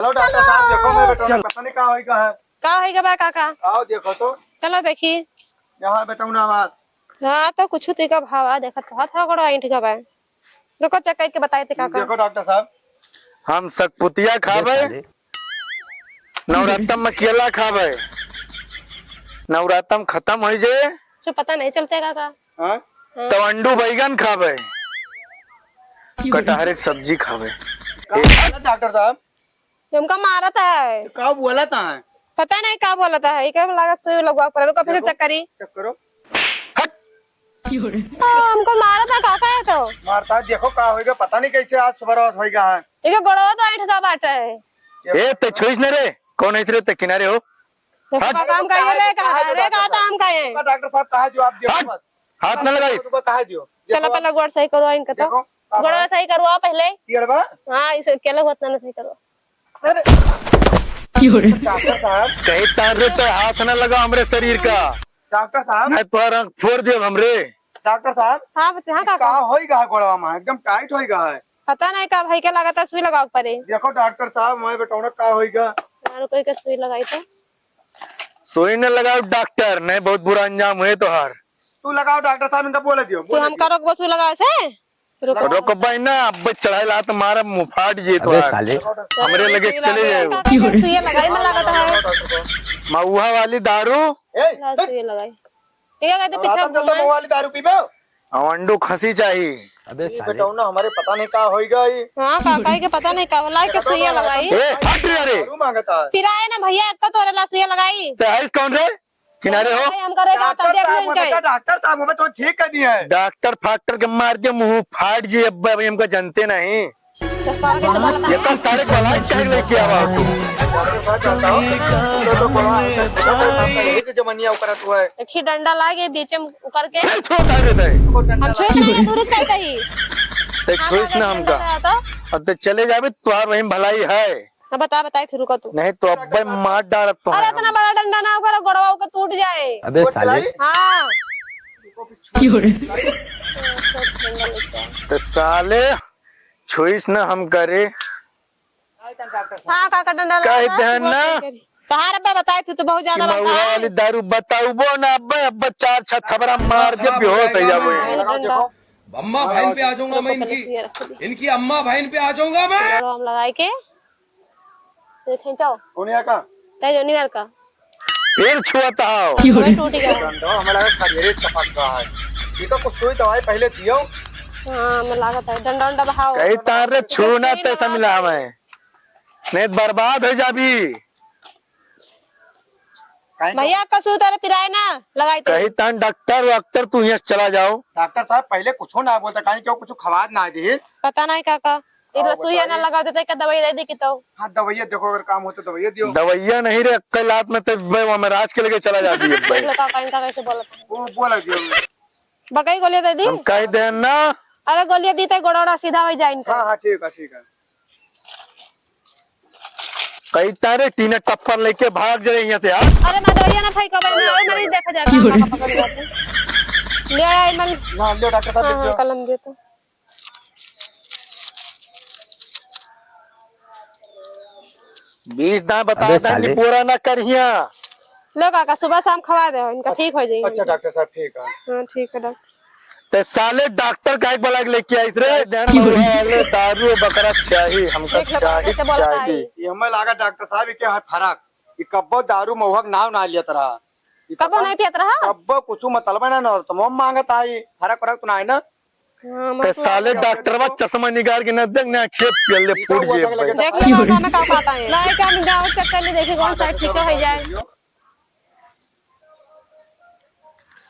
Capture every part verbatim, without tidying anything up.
चलो डॉक्टर साहब, देखो मैं बेटा, पता नहीं का होइगा है। का होइगा बा काका? आओ देखो तो। चलो देखी। यहाँ बेटा ना बात। हाँ तो कुछ तो का भावा देखत बहुत हा गोड़वा ऐंठ गवा। रुको चेक करके बताए थे काका। देखो डॉक्टर साहब। हम सकपुतिया खाबे, नवरत्न में केला खाबे, नवरत्न खत्म हो जे, जो पता नहीं चलते काका। हाँ? हाँ। तो अंडू बैगन खाबे, कटहर एक सब्जी खाबे। का बोला डॉक्टर साहब? हमका मारत है। तो का बोलत है? पता नहीं का बोलत है, इके लागत सुई लगवा पर, रुको फिर देखो, चेक करी। चेक करो। हट। तो हमको मारत है, काका है तो। मारता है, देखो का होइगा, पता नहीं कैसे आज सुबह रात होइगा है। इके गोड़वा तो ऐंठ का बाटे है। ए, ते छुईस न रे, कौन है रे, ते किनारे हो। देखो हट। काका, हम कहिए रे, कहा रे, कहा था हम कहे। डॉक्टर साहब, कहा जो आप देखो हट। मत। हाथ न लगाइस। रुको, कहा दियो। चला देखो। पहले गोड़ सही करवा इनका तो। देखो, पापा। गोड़वा सही करवा पहले। टेढ़वा? हाँ, इसे केला होत ना सही करवा। अरे। क्यों रे? डॉक्टर साहब। कहीं तार रे तो हाथ ना लगा हमरे शरीर का। डॉक्टर साहब। मैं तोहरा आँख फोड़ दियो हमरे। डॉक्टर साहब। हाँ, बस यहाँ का का होइगा है गोड़वा में? एकदम टाइट होइगा है। पता नहीं का भाई के लागत है, सुई लगावे के पड़े। देखो डॉक्टर साहब, मैं बताऊँ ना का होइगा। यार, कोई के सुई लगाई तो। सुई न लगाओ डॉक्टर, नहीं बहुत बुरा अंजाम हुए तोहार। तू लगाओ डॉक्टर साहब, इनका बोले दियो, तू बोले हम दियो। करो बस लगाए से? रुको। रुको भाई ना, अब चढ़ाई लात मारा मुँह फाट जी अबे तोहार। साले। हमरे लगे सुई चले लगाई, जाए। काका के सुई लगाई में लागत है। महुआ वाली दारू। ए, ला सुई लगाई। ठीक है, कहते पीछे नवरातन चलता घुमाए। महुआ वाली दारू पीबे? अवंडू खसी चाही। अबे ये साले। बेटौना हमारे पता नहीं का होइगा ये। हाँ, काका के पता नहीं का होला के सुइया लगाई। ए, हट रे, अरे। दारू मांगता है। फिर आए ना भैया, एक तो तोरे ला सुइया लगाई। ते आइस कौन रे? किनारे हो। भाई, हम करे का डॉक्टर देख साहब, लेंगे। वो बेटा डॉक्टर साहब, वो तो ठीक कर दिए हैं। डॉक्टर फाक्टर के मार के मुंह फाट जी, अब भाई हमको जानते नहीं। ये तो सारे बलात काहे लेके आवा हो तू? यही से जमनिया उकरत हुआ है। एक ही डंडा लागे बीच में उकर के। फिर छोड़ दे देता है। हम छोड़ देंगे, दूर से कहते ही। ते हाँ, छुईस ना हमका। डंडा लाया तो। अब ते चले जाबे, तुहार वहीं भलाई है। ना बता, बताए फिर रुको तू। नहीं तो अब्बे मार डालत तो अरे है इतना हम। बड़ा डंडा ना उकर, गोड़वा उकर टूट जाए। अबे साले। हाँ। तो साले छुईस ना हम करे। हाँ, काका डंडा कह लगा। देहन ना। तहार अब्बा बताए थे, तू बहुत ज्यादा कि महुआ बता। वाली दारू बताउबो ना अब्बा, अब्बा चार छह थपरा मार के बेहोश हो जाबो। हाँ, डंडा। अम्मा बहन पे आ जाऊंगा मैं इनकी, इनकी अम्मा बहन पे आ जाऊंगा मैं। हम लगाए के। देखें जाओ। कौन है का? तय जोनी यार का। फिर छुअत आओ। हमें टूट गया। डंडा हमें लगा खदेरे चपक रहा है। ये तो कुछ सुई दवाई पहले दियो। हाँ, हमें लागत है। डंडा, डंडा बहाओ। कहीं तार रे छूना तैसा मिला हमें। नहीं तो बर्बाद हो जाबी। काहे तो भैया, कसूर तारे पिराए ना, लगाई ते। कहीं तान डॉक्टर वाक्टर तू यहाँ से चला जाओ। डॉक्टर साहब, पहले कुछ ना बोलता, काहे क्यों कुछ खवाद ना दे। पता नहीं काका, ये हाँ, लसुइया ना बताइए। लगा देते, का दवाई दे दी कि तो। हाँ, दवाइया देखो, अगर काम हो तो दवाइया दियो। दवाइया नहीं रे, अक्कल लात में तो बे, वो मेराज के लेके चला जाती है देख भाई। लो काका, इनका कैसे बोला था। वो बोला दियो। बकई गोलियां दे दी? हम कह दे ना। अरे गोलियां दी तो गोड़ा ओड़ा सीधा हो जाए इनका। हाँ, हाँ, ठीक है, ठीक है। कई तारे टीना टप्पर लेके भाग जाए यहाँ से, हाँ? अरे मैं दवाइयाँ ना फेंको भाई, मैं और मरीज देखा जाएगा, क्यों रे? पापा पकड़ लेते। ले आए मल। हाँ, ले डॉक्टर साहब, हाँ, ले हाँ, दो। कलम दे तो। बीस दाएं बता अबे दे, साले। निपोरा ना करिया। लो काका, सुबह शाम खवा दे, इनका ठीक हो जाएगा। अच्छा डॉक्टर साहब, ठीक है। हाँ, ठीक है डॉक्टर। ते साले डॉक्टर काहे के बुला के लेके आइस रे? देन महुआ वाले दारू बकरा चाही, हमका देख लो, चाही, कैसे बोलता चाही। है। ये हमें लागा डॉक्टर साहब, ये क्या है फर्क? ये कब्बो दारू महुआ के नाव ना लियत रहा। ये कब्बो पता नहीं पियत रहा? कब्बो कुछ मतलब है ना, नौरतमो मांगत आई। फर्क फर्क तो ना है ना? हाँ, ते मतलब साले डॉक्टर बा चश्मा निकाल के ना देख ना, खेप पियल ले ये फूट तो जे वो भाई। देख लो, बाबा में का पाता है। लाई का हम जाओ चक्कर में देखे कौन सा ठीक हो जाए।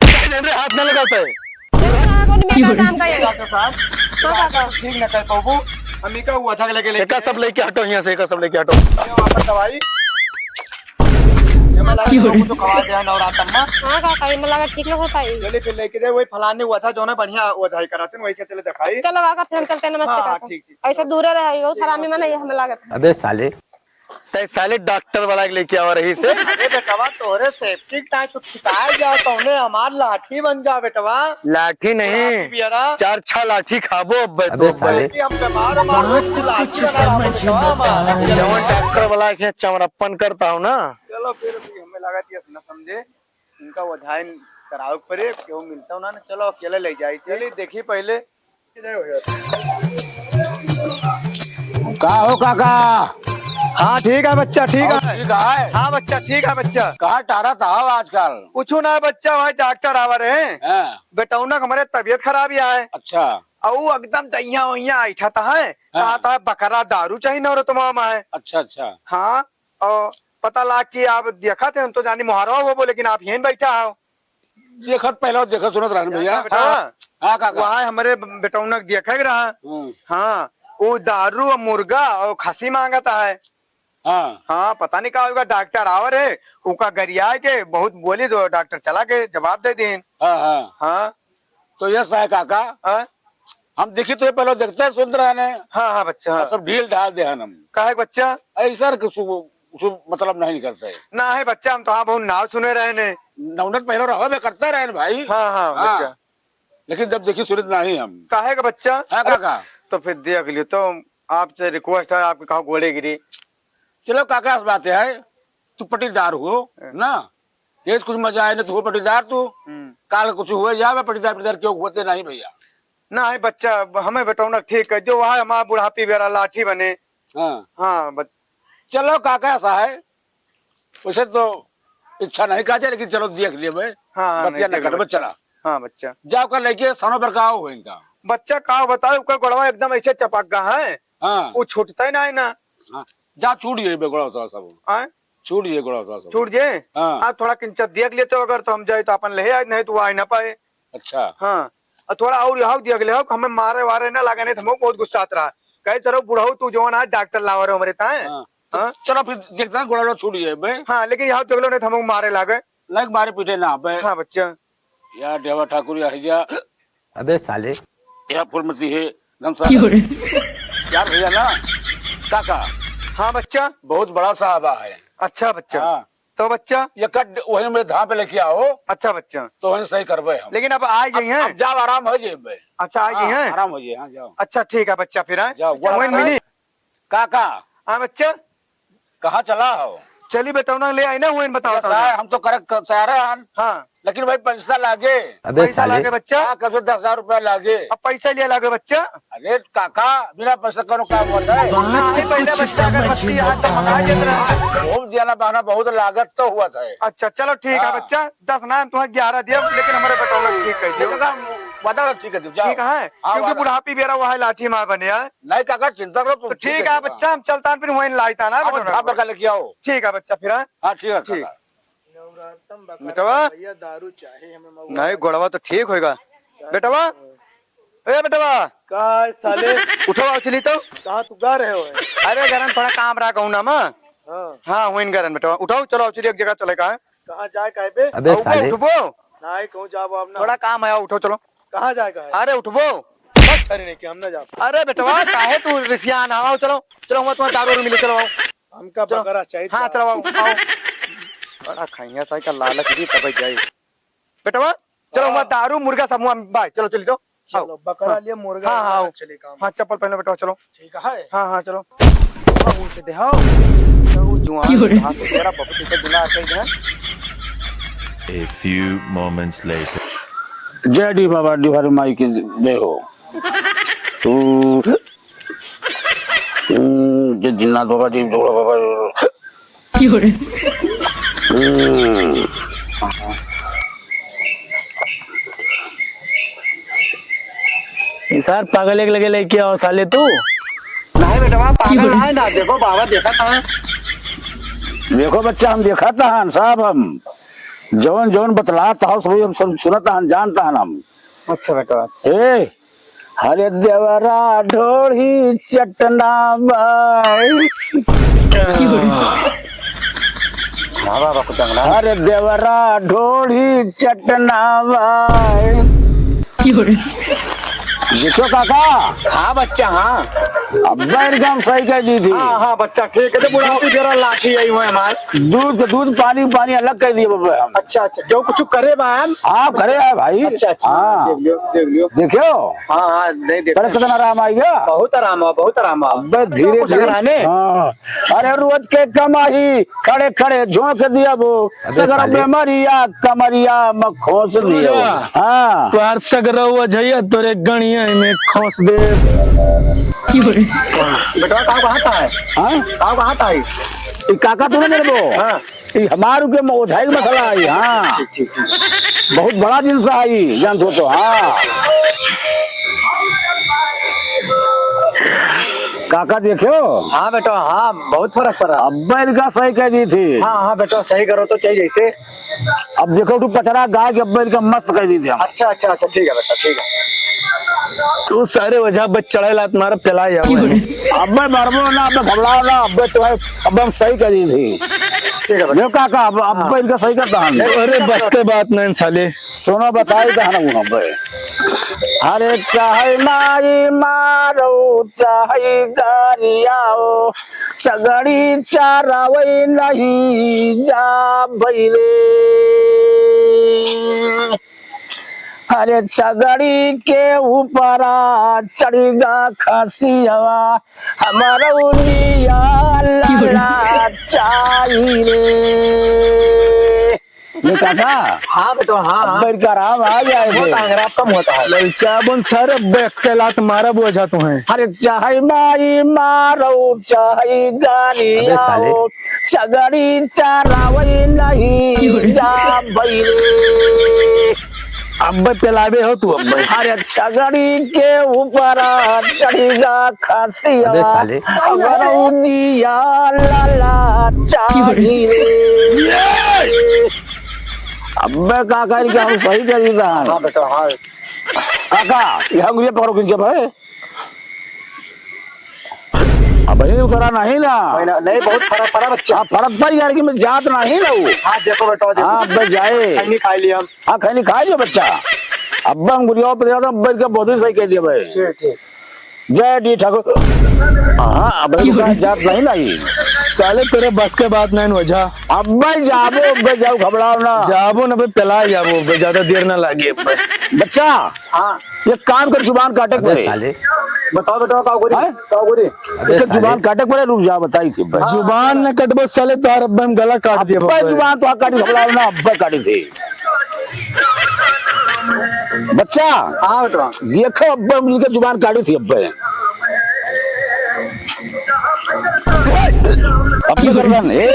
ए, रे, हाथ ना लगाता है। देखो, कौन मेरा काम का है? डॉक्टर साहब, हाँ, काका। ठीक ना कर पाबू। हम इका वो अच्छा लगे लेके एका सब लेके हटो यहाँ से, एका सब लेके हटो। ये वापस दवाई। ये मैं लगा क्यों? कुछ खवा दे नवरातन में। हाँ, काका, ये मैं लगा ठीक ना हो पाई। चलिए फिर लेके जाए, वही फलाने वो अच्छा जो ना बढ़िया वो अच्छा ही कराते हैं, वही के चले दिखाई। चलो, काका, फिर हम चलते हैं, नमस्ते, हाँ, काका। ठीक, ठीक। ऐसे दूर रहे, वो हरामी में नहीं, हमें लागत है। अबे साले। तै साले डॉक्टर वाला के लेके आवा रही से। अरे बेटवा, तोहरे safety के ताईं तू ठिकाए जा, तौने हमार लाठी बन जा बेटवा। लाठी नहीं, लाठी बियरा। चार छह लाठी खाबो अब अबे तो। साले। कि हम बीमार हमार बात लोग कुछ लाठी बना रहा समझ बेटवा में हमार। आता है। जवन डॉक्टर वाला के चमरप्पन करता हो ना। चलो फिर भी हमें लगा कि ना समझे, इनका ओझाइन करावे के पड़े, केहू मिलता हो ना, ना चलो अकेले ले जाई। चलिए देखी पहले। का हो काका? हाँ, ठीक है बच्चा, ठीक और है। ठीक है? हाँ बच्चा, ठीक है बच्चा। कहाँ टहरत हो आजकल? कुछ ना बच्चा, भाई डॉक्टर आवा रहे। हाँ। बेटौना के हमरे तबीयत खराब ही है। अच्छा। और वो एकदम दहिया वहिया ऐठा था है, हाँ। कहा था बकरा दारू चाहिए ना रे तुम्हारा है। अच्छा, अच्छा। हाँ, और पता लाग कि आप देखा थे, हम तो जानी मोहरवा हो, लेकिन आप यहीं बैठा हो। देखत पहले देखत सुनत रहन भैया। बेटा, हाँ। हाँ, काका। वहाँ हमरे बेटौना के देखे के रहा। हम्म। हाँ, वो दारू और मुर्गा और खसी मांगत है। हाँ। हाँ, पता नहीं का होगा, डॉक्टर आवर है, उका गरिया के बहुत बोली तो डॉक्टर चला के जवाब दे दीन। हाँ, हाँ। हाँ। तो यस है काका। हाँ। हम देखी तो ये पहले देखते सुनत रहने। हाँ, हाँ, बच्चा, हाँ। अब सब ढील ढाल देहन हम। काहे के बच्चा? ऐसा कुछ, कुछ मतलब नहीं करते। ना है बच्चा, हम तो हाँ बहुत नाव सुने रहने। नौनत पहले रहो में करते रहने भाई। हाँ, हाँ, हाँ। बच्चा। लेकिन जब देखी सुनित नहीं हम। काहे के बच्चा? हाँ, अरे, काका। तो फिर देख लियो, तो आपसे request है, आपके कहा गोड़े गिरी। चलो काका, इस बात है, तू पटीदार हो, हाँ। ना? ये कुछ मजा आए ना, तू हो पटीदार तू। हम्म। काल कुछ हुए जावे, पटीदार, पटीदार क्यों होते नहीं भैया? ना है बच्चा, अब हमें बेटौना ठीक कर जो, वहाँ हमारा बुढ़ापी बेरा लाठी बने। हाँ। हाँ, बच- चलो काका, ऐसा है, वैसे तो इच्छा नहीं कहते, लेकिन चलो देख लिए भाई। हाँ, हाँ, बतिया नहीं, न देख लो कटबे, बच्चा। चला। हाँ, बच्चा। जाओ कर लेके सानो पर का हो इनका। बच्चा का बताओ, उनका गोड़वा एकदम ऐसे चपक गया है। हाँ। वो छूटता ही ना है ना। हाँ। जा छूट जाइबे गोड़वा तो सब। आए? छूट जाए गोड़वा तो सब। छूट जाए? हाँ। आप थोड़ा किंचा देख लेते हो, अगर तो हम जाए तो अपन ले आए, नहीं तो वो आ ही ना पाए। अच्छा। हाँ। और थोड़ा और यहाँ देख ले हो, हमें मारे वारे ना लगे, नहीं तो हमको बहुत गुस्सा आता रहा। कहे, "चलो बुढ़ऊ, तू जवन आज डॉक्टर लावा रहे हमरे ताए।" हाँ। हाँ? चलो फिर देखते हैं, गोड़ा छूट जाए बे। हाँ, लेकिन यहाँ देख लो, नहीं तो हमको मारे लागे। लाइक मारे पीटे ना बे। हाँ, बच्चा। या देवा ठाकुर, या हैजा। अबे साले। या फुलमती है, घमसा। क्यों रे? यार भैया ना, काका। हाँ, बच्चा। बहुत बड़ा साहब है। अच्छा, बच्चा। हाँ। तो बच्चा? ये कट वहीं में धाम पे लेके आओ। अच्छा बच्चा। तो वहीं सही करबे हम। लेकिन अब आ अब, जाइए। अब जाओ, आराम हो जाए बे। अच्छा, आ हाँ, जाइए। आराम हो जाए, हाँ, जाओ। अच्छा, ठीक है बच्चा, फिर, हाँ? जाओ, वहीं बड़ा मिली। काका। हाँ बच्चा। कहाँ चला हो? चली बेटौना ले आई ना, वहीं बताओ, बताओ। हम तो करे क-, तैयार हन। हाँ। लेकिन भाई पैसा लागे। अबे पैसा साले। लागे बच्चा? हाँ, कम से दस हजार रुपया लागे। अब पैसा लिया लागे बच्चा? अरे काका, बिना पैसा कौनो काम होता है? बात नहीं, पहले कुछ बच्चा अगरबत्ती समझ हाथ में मंगा लेत रहा। घूम दिया ना बहाना, बहुत लागत तो हुआ था। अच्छा, चलो ठीक है हाँ। बच्चा, दस ना, हम तुम्हें ग्यारह दिया, लेकिन हमारे बेटौना ठीक कर दियो। वादा ठीक है, जाओ। ठीक है, हाँ, क्योंकि वादा। बुढ़ापी बेरा हुआ है, लाठी मार बने है। नहीं काका, चिंता करो तुम, तो ठीक है बच्चा, हम चलता हूँ, फिर वहीं लाइता ना बेटौना। झापड़ का लेके आओ। ठीक है बच्चा, फिर हाँ? हाँ, ठीक है ठीक। काका। नवरत्न बकरा बेटवा। भैया दारू चाहे हमें महुआ। नहीं, गोड़वा तो ठीक होएगा। बेटवा, ए बेटवा। का है साले? उठो, आओ चली तो। कहाँ तू गा रहे हो? अरे घर में थोड़ा काम रहा कहूँ ना माँ। हाँ। हाँ, वहीं घर में बेटवा। उठाओ, चलो, आओ चली, एक जगह चले का है। कहाँ जाए का है बे? अबे आओ, साले। उठबो। नहीं, कहूँ जाओ आप ना। थोड़ा काम है, आओ, उठो, चलो। कहाँ जाए का है? अरे उठबो। बस, अरे नहीं कि हम ना जाओ। अरे बेटवा, काहे तू रिसियान, आओ, चलो। चलो, हम तुम्हें दारू मिले, चलो, आओ। हमका चलो। बकरा चाहिए हाँ, था। चलो, आओ, आओ। बड़ा खैया साई का लालच दी, तब जाई। बेटवा, चलो, हाँ। वहाँ दारू, मुर्गा सब वहाँ बाय। चलो, चली जाओ। चलो, आओ। बकरा हाँ। लिया, मुर्गा हाँ, हाँ, लिया, आओ। चले काम। हाँ, चप्पल पहनो बेटवा, चलो। ठीक है। हाँ, हाँ, चलो। बाबू से दे, हाँ। तो वो जुआन क्यों रे? हाथ तेरा बहुत ऊपर दुला आते हैं। A few moments later. जय डी बाबा, डी हर माई की जय हो। तू हम्म, जे दीनानाथ बाबा जी, भोला बाबा जी। क्यों रे? हम्म। ई सार पागल एक लगे लेके आओ साले तू। नहीं बेटवा, पागल क्यों रे? ना है ना, देखो बाबा देखा था। देखो बच्चा, हम देखा था साहब, हम जौन जौन बतलात हो, सब हम सब सुनत हन, जानत हन हम। अच्छा बेटा, अच्छा। ए, अरे देवरा ढोढ़ी चटना बाई। हाँ बाबा, कुछ अंगना। अरे देवरा ढोढ़ी चटना बाई। देखो काका। हाँ बच्चा, हाँ। अब्बे इनका हम सही कइ दी थी। हाँ, हाँ, बच्चा, ठीक है, तो बुढ़ापी जरा लाठी आई हुए हमार। दूध के दूध, पानी पानी अलग कइ दिए बब्बे हम। अच्छा, अच्छा, क्यों कुछ करे बा हम? हाँ, करे है भाई। अच्छा, अच्छा, हाँ। देख लियो, देख लियो। देखियो? हाँ, हाँ, नहीं देखो। बड़ा कितना आराम आइगा? बहुत आराम है, बहुत आराम है। अब्बे धीरे कुछ धीरे। अगर आने? हाँ। अरे रोज के कमाई, खड़े खड़े झोंक दिया वो। अबे सगर साले। बेमरिया कमरिया में खोस सुन दियो। जा। हाँ। तोहार सगरौ अझैया तोरे गणिया में खोस दे। बेटवा, का कहत है? हाँ? का कहत है? ई काका तू ना मेरे को? हाँ। ई हमार के म-, ओझाई के मसला है, हाँ। ठीक, ठीक, ठीक। बहुत बड़ा जिनसा है ई, जान सो तो, हाँ। काका देखियो। हाँ बेटा, हाँ, बहुत फर्क पड़ा। अब्बे इनका सही कइ दी थी। हाँ, हाँ बेटा, सही करो तो चाहिए जैसे। अब देखो, तू पचरा गाय के अब्बे इनका मस्त कइ दी थी हम। अच्छा, अच्छा, अच्छा, ठीक है बेटा, ठीक है। तू सारे वजह बस चढ़े लात मारा फैलाए जाओ। अब्बे मरबो ना, अब्बे घबराओ ना, अब्बे तो है, अब्बे हम सही कइ दी थी। ठीक है बेटा। देखो काका, अब, अब्बे हाँ। इनका सही करता हम। अरे बस के बात नहीं साले। सुनो, बताई कहाँ ना वो अब्बे। अरे चाहे माई मारो, चाहे गारियाओ, सगड़ी चारावई नहीं जा भइले। अरे सगड़ी के ऊपरा चढ़िगा खसियवा, हमारा उनिया लाला चाही रे। ये काका? हाँ बेटा, हाँ, हाँ। अब्बे इनका आराम आ जाए होता है, अगर आप कम होता है। ललचाबन सर, अब्बे एक लात मारब ओझा तुहें। अरे चाहे माई मारो, चाहे गाली अबे साले। आओ, सगड़ी चारावई नहीं जा भइले। अब्बे पेलाबे हो तू अब्बे। अरे सगड़ी के ऊपर चढ़िगा खसिया। अबे साले। गरौदिया लाला चाही रे। अब्बे का करी के हम सही करी बहन। हाँ बेटा, हाँ। काका, ये अंगुरिया पकड़ो किंचे भाई। अब ये उतरा नहीं ना। नहीं ना, नहीं, बहुत फर्क पड़ा बच्चा। हाँ, फर्क पड़ गया, लेकिन मैं जात नहीं ना वो। हाँ, देखो बेटा, देखो। हाँ, अब्बे जाए। खैनी खाई लिया हम। हाँ, खैनी खाई लिया बच्चा। अब्बे हम गुड़िया पे जाता, अब्बे के बहुत ही सही कह दिया भाई। ठीक, ठीक। जय डी ठाकुर। हाँ, अब्बे रुका, जात नहीं ना ये। साले तेरे बस के बात नहीं ओझा। अब्बे जाबो, अब्बे जाओ, घबराओ ना। जाबो ना भाई, पेला जाबो, अब्बे ज्यादा देर ना लागे अब्बे। बच्चा, हाँ। एक काम कर, जुबान काटे के अबे पड़े। साले। बताओ बेटा, का करी? हैं? का करी? अबे एक साले। जुबान काटे के पड़े, रुक जा, बताई थी भाई। जुबान न कटबो साले, तोहार अब्बे हम गला काट दिया अब्बे। जुबान तो काटी, घबराओ ना, अब्बे काटी थी। बच्चा, हाँ बेटा। देखो, अब्बे हम इनके जुबान काटी थी, अब्बे। अब्बे गर्दन, ए,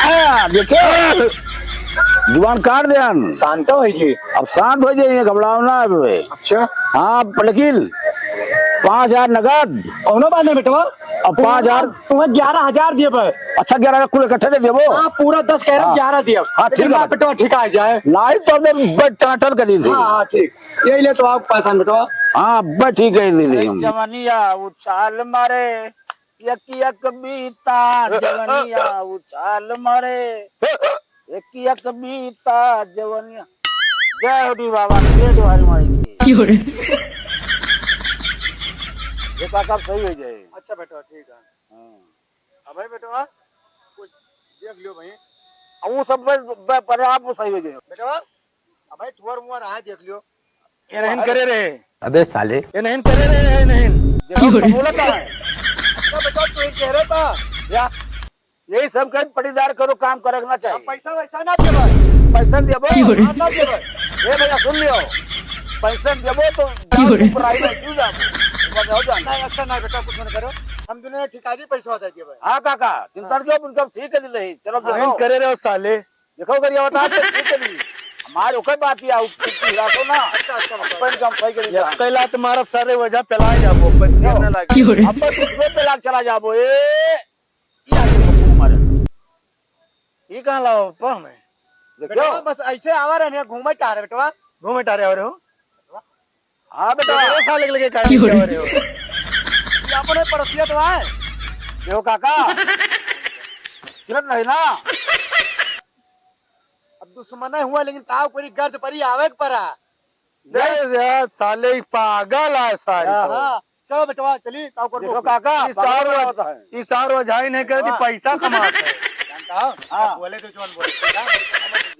आ, देखो। जुबान काट देन। शांत हो जी। अब शांत हो जाइए, घबराओ ना अब। अच्छा। हाँ, लेकिन पाँच हजार नगद। कौनो बात नहीं बेटवा। अब पाँच हजार। तुम्हें ग्यारह हजार दिए बे। अच्छा, ग्यारह हजार कुल इकट्ठे दे देबो? हाँ, पूरा दस कह रहे हाँ। ग्यारह दिए। हाँ, लेकिन ठीक है। बेटवा ठीक आ जाए। लाई तो हमने बड़ टनाटन कर दी थी। हाँ, हाँ, ठीक। यही ले तो आप पैसा बेटवा। हाँ, बस ठीक है, दे दे हम। जवनिया उछाल मारे, एक एक बीता, जवनिया उछाल मारे। एक एक बीता जवनिया। जय हो डी बाबा, जय डोहारी माई की। क्यों रे? ये काका सही हो जाए। अच्छा बेटा, ठीक है। हाँ। अबे बेटवा, कुछ देख लियो भाई। अब वो सब बे-, बे-, अपने आप वो सही हो जाए। बेटवा, अबे थुअर मुअर आए देख लियो। ये नहीं करे रे। अबे साले। ये नहीं करे रे, ये नहीं। देखो, क्यों रे? बोला था। अच्छा बेटा, तू ही कह रहा था। या। यही सब कहीं पटीदार करो, काम करे के ना चाहिए। अब पैसा वैसा ना देबे। पैसा देबो? की बोले? हाँ, ना देबे। ए भैया, सुन लियो। पैसा देबो तो की बोले? जाओ, प्राइवेट क्यों जाबो? ऊपर जाओ जान। नहीं, अच्छा नहीं बेटा, कुछ ना करो। हम दुनिया ठिका दी, पैसा दे दिए भाई। हाँ काका, चिंता हाँ। जो उनका ठीक कर दे रही। चलो हाँ। देखो। करे रहो साले। देखो अगर ये बता तो ठीक कर दी। हमारे ओकर बात ही आओ, कुछ हिला तो ना। अच्छा, अच्छा, बताओ। अपन काम सही करी ये जान। कैला तुम्हारा सारे वजह पेला जाबो, पर देर ना लागे। की बोले? अब तो दूसरे पे लाग चला जाबो। ए, ये आके पप्पू मारे। ये कहाँ लाओ पप्पा हमें? देखो। बेटवा, बस ऐसे आवा रहे, घूमे टहरे, बेटवा। घूमे टहरे आ रहे हो? हाँ, बेटवा। ये साले के लगे काहे की हो रहे हो? ये अपने पड़ोसिया तो आए। देखो, काका। गिरत नहीं ना। अब दुश्मन नहीं हुआ, लेकिन काव कोई गर्द परी आवे के परा। बस यार, साले ही पागल है सारी हाँ। तो। हाँ। चलो बेटवा, चली, का करबो? देखो काका, ई सार बाबा वो, होता है। ई सार वो झाई नहीं करती, हाँ। पैसा कमात है। जानता हो? हाँ। बोले तो जोन बोले, ठीक है?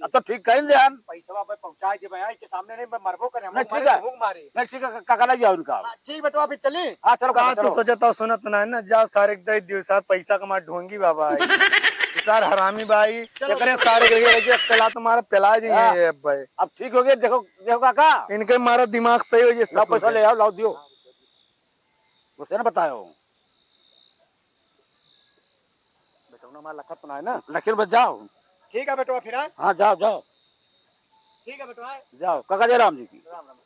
अब तो ठीक कहीं दे हम। पैसा वापस पहुंचाए दे भाई, के सामने नहीं, मैं मरबो करे, हम नहीं, ठीक मारे, है। मुंह मारे। नहीं, ठीक है, काका लग जाओ उनका। हाँ, ठीक बेटवा, फिर चली। हाँ, चलो का काका, तू चलो। सोचता सुनत ना है ना, जा सारे एक दे दियो सार, पैसा कमा ढोंगी बाबा है। ई सार हरामी बाई, चलो। एकरे सारे के लिए, के अकेला तुम्हारा पिला जी हाँ। है ये भाई। अब ठीक हो गया, देखो, देखो काका। इनके मारा दिमाग सही हो जाए लाओ ससुर पैसा के। ले आओ, लाओ दियो। उसे ना बतायो। बेटवा हमारा लखत तो ना है ना? लखिल बस जाओ। ठीक है बेटवा, फिर हाँ? हाँ, जाओ, जाओ। ठीक है बेटवा। जाओ, काका जय राम जी की। राम राम।